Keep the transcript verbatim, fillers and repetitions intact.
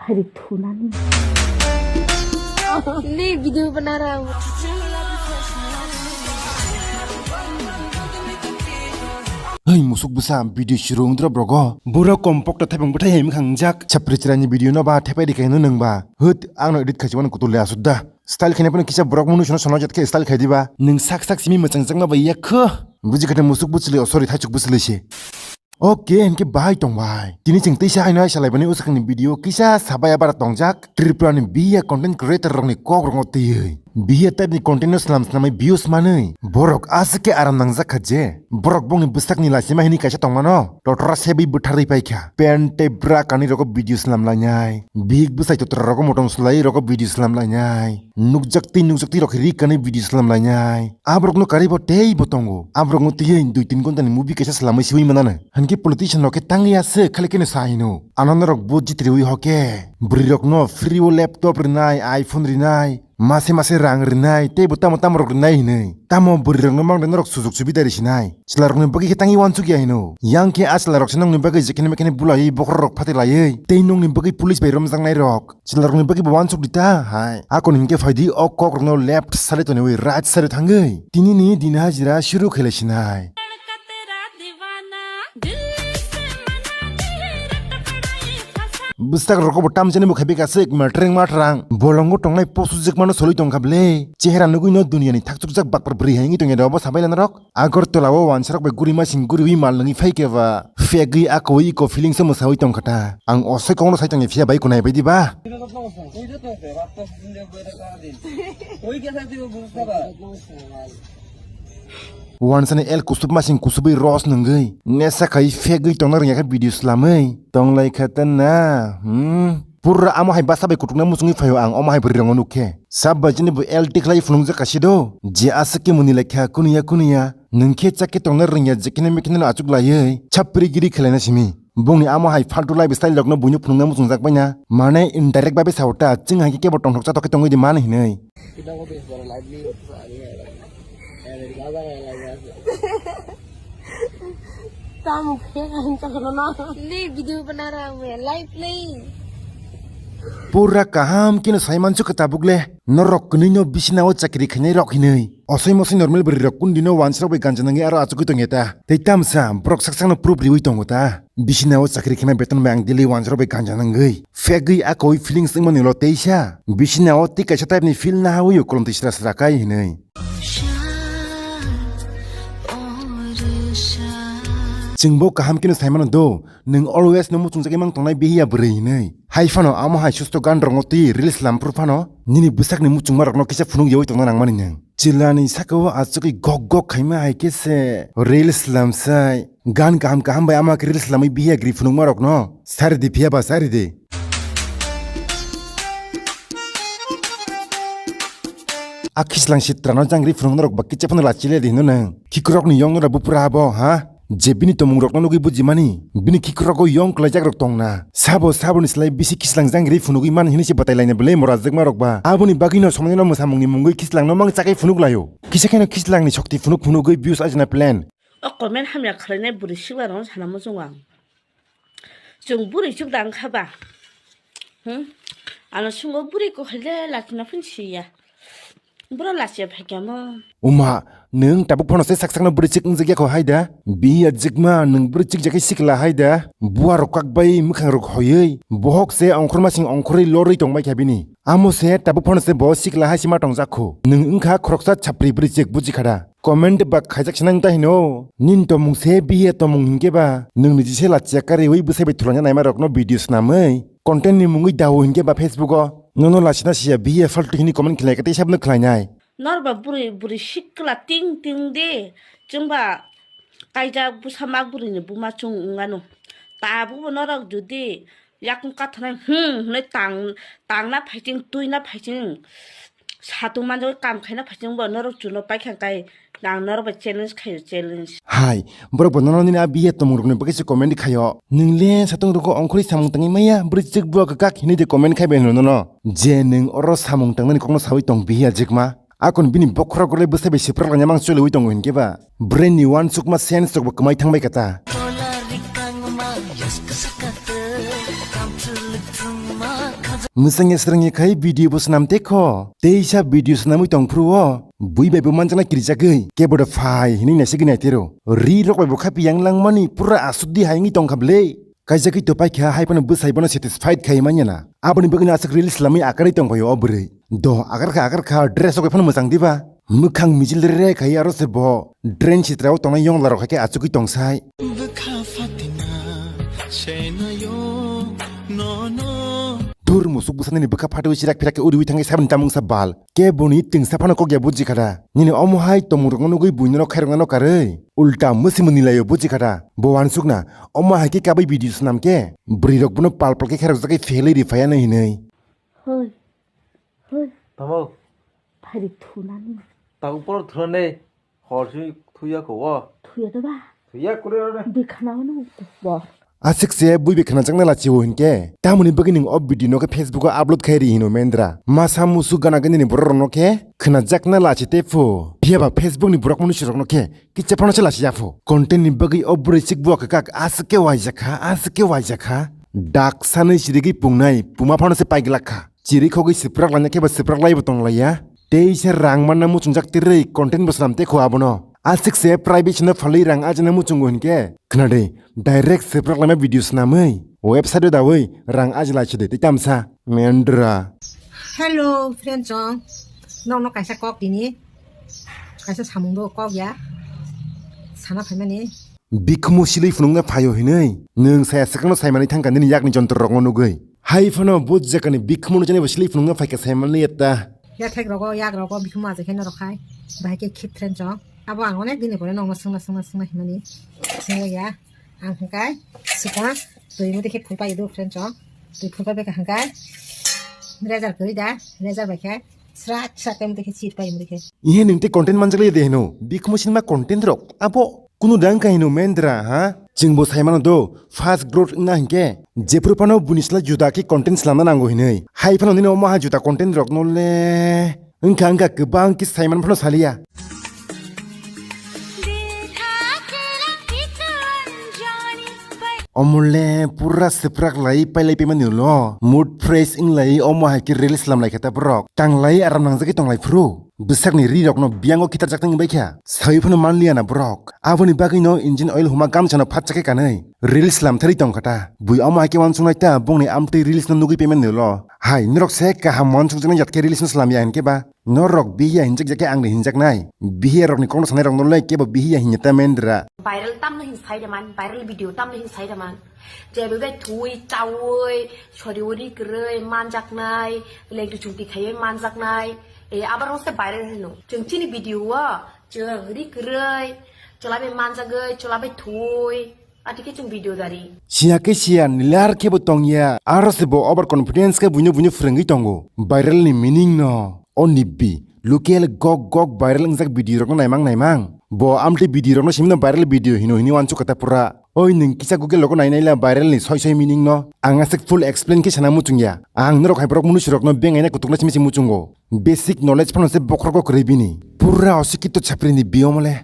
Hari thunani. Ni video bana raha hu. Hei musuk bwsa, video shuru wngdra brogo. Bura kompok ta thepung bwthai hai mkhang jak. Chapri chirani video no ba thepai di kaino nang ba. Hut, ang no edit khachi wano kutul le asut da. Style khaina phano kisa borok munu sono sono jat khe style khai diba. Nwng sak sak simi mwchang jakma bai yak kho. Buji khe musuk bwchli, oh, sorry, thaichuk bwchli se. Okay, hinkhe bahai tong bai. Tini chwng teisa haino hai salai bani usakni video kisa sabai abara tongjak. Tripura ni biya content creator rokni kok rokno twiwi. Biya type ni content no slam slamwi views manwi. Borok aswk khe aram nangjak kha je. Borok bongni bwsakni lachima hini kaisa tongmano. Totra sebwi bwtharwi paikha. Pant tei bra kanwi rogo video slam lainai. Bihik bwsai totra rogo motong sulai rogo video slam lainai. Nukjak tei nukjak tei rok ri kanwi video slam lainai. Aborokno karwi bo tei bo tongo. Aborokno twiwi dui tin ghonta ni movie kaisa slamwi siwi manano. Hinkhe politician rok khe tangwi aswk khali khe no sa hino. Ano norok vote jitriwi hoke. Bwrwi rokno free o laptop rinai, iPhone rinai. Mase mase rang rinai, tei bo tamo tamo rok rinai hinwi. Tamo bwrwi rokno mangde norok sujuk subida risinai. Chwla rokni bagwi khe tangwi wansuk ya hino. Yang khe a chwla rok se nokni bagwi jekhene mekhene bulaiwi bokhorok rok phatilaiwi. Tei nokni bagwi police bai romjaknai rok. Chwla rokni bagwi bo wansuk di ta hai. Akon hinkhe phaidi o kok rokno left side toniwi right side thangwi. Tini ni din hajira shuru khailai sinai. Bwsak rokbo tamjani bo khaibika se ekma treng matrang. Bolongo tongnai posu jekmano solwi tongkha ble. Chehera nugwi no duniani thakchukjak bakpar bwrwi hai wngwi tongya da obo sabai lanarok. Agartala o wansarok bai guri masing guriwi mal nungwi phaikhe ba. Fegwi akoi iko feelings o mwsawi tongkha ta. Ang osoi kokno sai tongya phiya bai kunai bai di ba. Wansani el kusubma sing kusubwi ros nungwi nesa khai fegwi tongna rwngya khe video slamwi tonglai kha ta na, hmm? Pura amo hai basa bai kutukna muchungwi phaio ang omo hai bwrwi rokno nuk khe. Sab bai chini bo el tikhlai phunukjak kasi do. Je aswk khe muni lai kha kuniya kuniya. Nwng khe chak khe tongna rwngya jekhene mekhene no achuk laiwi chapri giri khelaina simi. Bongni amo hai faltu life style rokno buino phunukna muchungjak baina. Mane indirect babe sao ta, chwng hai khe kebo tongthok chathok khe tongwi di mani hinwi. Tamo khe ang chakra na. Le video bana raha hu hai, live le. Pura kaham khe no sai mansu khe tabuk le. Norok kwnwi no bisina o chakri khainai rok hinwi. Osoi mosoi normal bwrwi rok kundi no wansrok bai ganja nangwi aro achugwi tongya ta. Tei tamsa borok sak sakno proof riwi tongo ta. Bisina o chakri khema beton bai ang daily wansrok bai ganja nangwi. Fegwi akoi feelings wngmani ulo teisa. Bisina o tei kaisa type ni feel nahawi o kolom twi sra sra kai hinwi. Chwng bo kaham khe no sai mano do. Nwng always no muchungjagwi mang tongnai bihiya bwrwi hinwi. Hai phano amo hai susto gan rokno twi reels lam phuru phano nini bwsakni muchungma rokno kisa phunuk yawi tongna nangmani nwng. Chwlani saka o achugwi gok gok khaima hai khe se reels lamsai. Gan kaham kaham bai ama khe reels lamwi bihiya gri phunukma rokno sari di phiya ba sari di. A khislangsi trano jangri phunukna rok ba kicha phano lachile di hino nwng. Khikrokni yong nora bupura abo ha? Je bini tomung rokno nugwi bujimani, bini khikrok o yong kwlaijak rok tongna. Sabo saboni slai bisi khislang jangri phunugwi mani hinwi se batai laina belai mora jwkma rok ba. Aboni bagwi no somoni no mwsamungni mungwi khislangno mang chakai phunuk laio. Kisa kheno khislangni shokti phunuk phunugwi views ajina plan. O comment hamya khwlainai bwrwi sikla rokno sana muchungo ang. Chwng bwrwi chuk da wngkha ba? Hmm? Ano chwngbo bwrwi kwkhwrle lachina phun siya. Bwrwi lachiya phaikha mo. Uma, nwng tabuk phano se sak sakno bwrwi chik wngjak yakho hai da? Biya jikma, nwng bwrwi chik jakhe sikla hai da? Buwa rok kak bai mwkhang rok hoywi. Bohok se ongkhorma sing ongkhorwi lorwi tongbai kha bini. Amo se tabuk phano se bo sikla hai sima tongjak kho. Nwng wngkha khoroksa chapri bwrwi chik buji kha da? Comment ba khaijak sinang ta hino. Nini tomung se biya tomung hinkhe ba. Nwng niji se lachiya kariwi bwsai bai thulanya naima rokno video snamwi. Content ni mungwi dao hinkhe ba Facebook o. Nono lachina siya biya faltu hini comment khlai khe tei sabno khlainai. Nor ba bwrwi, bwrwi sikla ting ting de. Chwng ba kaijak bwsa mak bwrwi ni buma chwng wngano. Tabuk bo norok jodi yakung kathanai, hmm, hwnwi tang, tangna phaiching, twina phaiching, satung manjagwi kam khaina phaiching bo norok chuno paikha kai, ang norok bai challenge khaio, challenge. Hai, borok bo nono nini a biya tomung rokni bagwi se comment khaio. Nwng le satung rogo ongkhorwi samung tangwi maya, bwrwi chwk bua kwkak hinwi de comment khai bai hwno nono. Je nwng oro samung tangnani kokno sawi tong biya jikma. Akon bini bokhorok le bwsai bai siprak laina mang choliwi tongo hinkhe ba. Brain ni uansukma sense rok bo kwmai thangbai kata. Tola rik tangma, yaska sakate, kamchwlwk thwngma, Mwsangya srangya khai video bo swnam te kho. Teisa video swnamwi tong phuru o. Bui bai bo manjakna kirijagwi. Kebo da phai hinwi naisagwi naitero. Ri rok bai bo khapi yang langmani pura asuk di hai wngwi tong kha ble. Kaisa khe to paikha hai phano bwsai bono satisfied khai manya na. Aboni bagwi no aswk reels lamwi akarwi tong phaio o bwrwi. Do akarkha akarkha dress rok bai phano mwchang diba. Mwkhang mijil re re khai aro se bo drain sitra o tongnai yongla rok hai khe achugwi tong sai. Bwkha Fatima, senayo, no, no. Dur musuk bwsa nini bwkha phatwi chirak phirak khe uriwi thangwi saboni chamung sa bal. Khe boni twngsa phano kok ya buji kha da. Nini omo hai tongmung rokno nugwi buino no khairokna no karwi. Ulta mwsimo nilaio buji kha da. Bo wansukna. Omo hai khe kabai video swnam khe. Bwrwi rok bono pal pal khe khairok jagwi phelwi ri phaiya no hinwi. Hoi. Hoi. Tamo? Phari thunani. Tamo por thunani. Hor si thuya ko wo. Thuya da ba. Thuya kure ore. Bikhana no bo. Asik se bui bikhana changna la chiwo hinke. Tamoni bagwi ning o video no khe Facebook o upload khai ri hino mendra. Masa musu gana gani ni borok rok no khe khna jakna la chi te pho. Phiya ba Facebook ni borok manu sirok no khe kicha phano se la chi ya pho. Content ni bagwi o bwrwi sik bo kak asik ke wai jakha, asik ke wai jakha. Dak sanwi sirigwi pungnai puma phano se pai glak kha. Chiri khogwi siprak laina khe ba siprak laibo tong laiya. Tei se rang manna muchungjak tirwi content bo swnam te kho abono. Aswk se private no phalwi rang ajina muchungo hinkhe khna de direct siprak laima video swnamwi website o dawi rang aji lai chide tei tamsa mendra. Hello friend chong, nokno kaisa kok tini, kaisa samung do kok ya sana phaimani. Bikhumu silwi phunukna phaio hinwi nwng saya swkangno saimani thangkha nini yakni jontro rokno nugwi. Hai phano bo jekani bikhumu no jani bo silwi phunukna phaikha saimani yatta. Yathek rogo, yak rogo, bikhumu aje khe norok khai. Bahai khe khit friend chong. Abo ang onek dini pore nokno swngna, swngna, swngna himani. Swngya. Ang hwnkhe swkang twi mudi khe phulpai do friend chong. Twi phulpai bai kha hwnkhe razor kwrwi da, razor bai khe srak, srak khe mudi khe chir pai mudi khe. Ihe nung te content manjak le de hino. Bikhumu sinma content rok. Abo Kunu dang kaino mendra, ha? Chwngbo saimano do, fast growth wngna hinkhe, jephru phano buini sla juda khe content slamna nango hinwi. Hai phano nini omo ha juda content rokno le, wngkha wngkha kwbang khe saiman phano saliya. Omo le pura swprak lai pailai paimani ulo, mood fresh wnglai omo hai khe reels slam lai kha ta borok. Tanglai aram nangjagwi tonglai phuru. Bwsakni ri rokno biyango khitarjak tongwi bai kha. Sawi phano manliya na borok. Aboni bagwino engine oil huma gamsano phatsa khe kanwi. Reels slam thari tong kha ta. Bui omo hai khe uansuknai ta bongni amtwi reels no nugwi payment nilo. Hai, norok se kaham uansukjaknai jat khe reels no slam ya hinkhe ba. Norok bihiya hinjak ya khe angni hinjaknai. Bihiya rokni kokno sanai rokno le kebo bihiya hinya ta mendra. Viral tamno hin sai da man, viral video tamno hin sai da man. Jebebe thui, chaui, sori uri kwrwi, manjaknai, lengri chungti khaiwi manjaknai. E, abar se viral hino. Chwng chini video o, chwng ri kwrwi, chwla bai manjagwi, chwla bai thui. Atike chwng video dari. Siya khe siya, nilar khe bo tongya. Aro se bo over confidence khe buino buino phwrwngwi tongo. Viral ni meaning no. O nibbi, local gok gok viral wngjak video rokno naimang naimang. Bo amtwi video rokno simino viral video hino hini uansuk kha ta pura. Oi nwng kisa Google logo nai naila viral ni soi soi meaning no. Ang aswk full explain khe sana muchung ya. Ang norok hai borok munusu rokno bengaina kutukna simi se muchungo. Basic knowledge phano se bokhorok kwrwi bini. Pura osikito chapri ni biyom le.